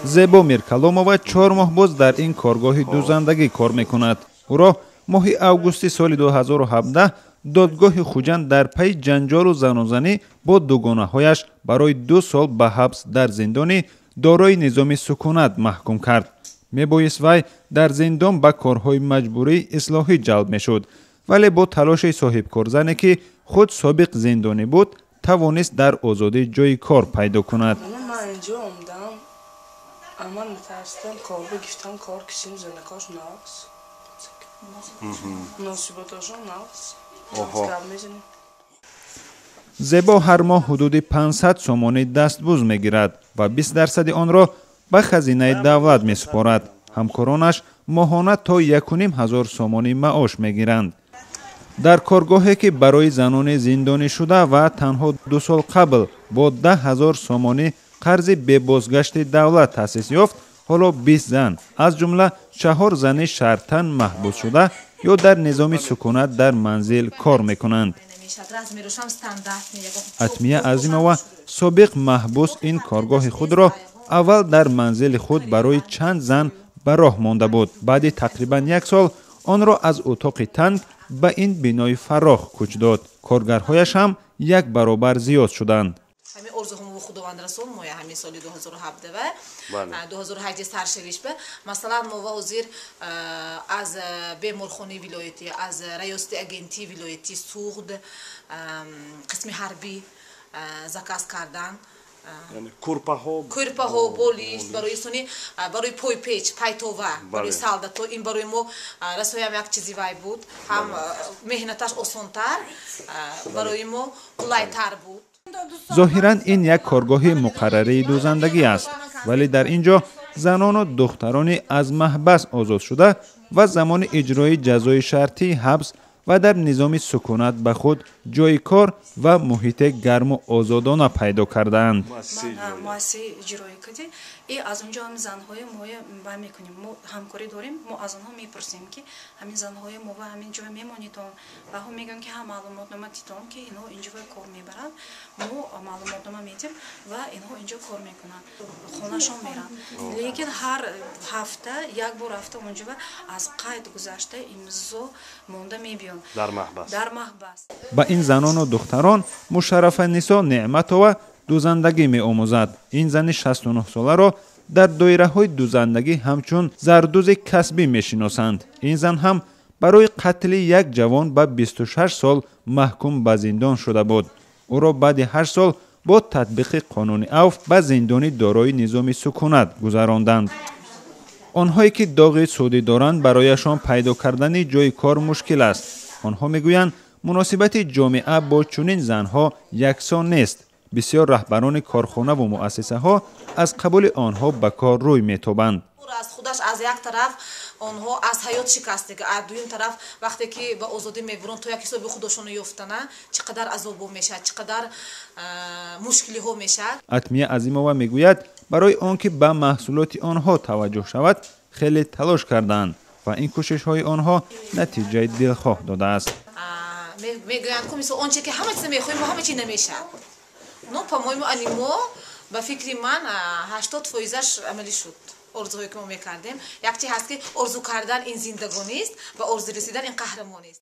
Зебо Миркаломова 4 моҳ боз дар ин коргоҳи дӯзандагӣ кор мекунад. Ӯро моҳи августи соли 2017 додгоҳи Хуҷанд дар пайи ҷанҷолу занозанӣ бо дугонаҳояш барои 2 сол ба ҳабс дар зиндони дорои низоми сукунат маҳкум кард. Мебоист вай дар зиндон ба корҳои маҷбурии ислоҳӣ ҷалб мешуд, вале бо талоши соҳибкорзане, ки худ собиқ зиндонӣ буд, тавонист дар озодӣ ҷойи кор пайдо кунад. Ман инҷо омдам, аман натарсидам, кор бигифтам, кор кисим, занакош нағз, муносиботошон нағз, гап мезанем. Зебо ҳар моҳ ҳудуди 500 сомонӣ дастмузд мегирад ва 20 дарсади онро ба хазинаи давлат месупорад. Ҳамкоронаш моҳона то 1500 сомонӣ маош мегиранд. Дар коргоҳе, ки барои занони зиндонишуда ва танҳо 2 сол қабл бо 10 000 сомонӣ қарзи бебозгашти давлат таъсис ёфт, ҳоло 20 зан, аз ҷумла чаҳор зани шартан маҳбусшуда ё дар низоми сукунат дар манзил, кор мекунанд. Атмия Азимова, собиқ маҳбус, ин коргоҳи худро аввал дар манзили худ барои чанд зан ба роҳ монда буд. Баъди тақрибан як сол онро аз утоқи танг ба ин бинои фарох кӯч дод. Коргарҳояш ҳам як баробар зиёд шуданд. Ҳамин орзуҳомо Худованд расон моя. Ҳамин соли 2017 ва 2018 саршавиш ба, масалан, мо ва ҳозир аз беморхонаи вилоятӣ, аз раёсати агентии вилоятӣ Суғд, қисми ҳарбӣ заказ кардан. Курпаҳо. Кӯрпаҳо, болишт барои сони, барои пойпеч, пайтова барои солдато. Ин барои мо расоям як чизи вай буд, ҳам меҳнаташ осонтар, барои мо қулайтар буд. Зоҳиран ин як коргоҳи муқаррарии дӯзандагӣ аст, вале дар ин ҷо занону духтарони аз маҳбас озодшуда ва замони иҷрои ҷазои шартии ҳабс ва дар низоми сукунат ба худ ҷойи кор ва муҳите гарму озодона пайдо кардаанд. Муассисаи иҷроӣ кардӣ и аз он ҷо ҳамин занҳои моя ба мекунем. Мо ҳамкорӣ дорем, мо аз онҳо мепурсем, ки ҳамин занҳои мо ва ҳамин ҷой мемонитон, ва ҳо мегӯянд, ки ҳа, маълумотнома титон, ки инҳо инҷо кор мебаранд. Мо маълумотнома медиҳем ва инҳо инҷо кор мекунанд, хонашон меранд, лекин ҳар ҳафта як бор рафта, онҷо аз қайд гузашта, имзо монда мебиёнд. Дар маҳбас. Дар маҳбас. Ба ин занону духтарон Мушаррафа Нисо Неъматова дӯзандагӣ меомӯзад. Ин зани 69-соларо дар доираҳои дӯзандагӣ ҳамчун зардӯзи касбӣ мешиносанд. Ин зан ҳам барои қатли як ҷавон ба 26 сол маҳкум ба зиндон шуда буд. Ӯро баъди 8 сол бо татбиқи қонуни авф ба зиндони дорои низоми сукунат гузаронданд. Онҳое, ки доғи судӣ доранд, барояшон пайдо кардани ҷойи кор мушкил аст. Онҳо мегӯянд, муносибати ҷомеа бо чунин занҳо яксон нест. Бисёр раҳбарони корхонаву муассисаҳо аз қабули онҳо ба кор рӯй метобанд. Аз худаш, аз як тараф, онҳо аз ҳаёт шикастага, аз дуюм тараф, вақте ки ба озодӣ мебуранд, то як ҳисоби худошонро ёфтана чӣ қадар азобо мешавад, чӣ қадар мушкилиҳо мешавад. Атмия Азимова мегӯяд, барои он ки ба маҳсулоти онҳо таваҷҷӯҳ шавад, хеле талош кардаанд ва ин кӯшишҳои онҳо натиҷаи дилхоҳ додааст. Мегӯянд ку, мисол, он че ки ҳама чиза мехоҳем, мо ҳама чи намешавад. Но, по-моему, ани мо, ба фикри ман, 80 фоизаш амалӣ шуд, орзуҳое ки мо мекардем. Як чи ҳаст, ки орзу кардан ин зиндагонист, ба орзу расидан ин қаҳрамонист.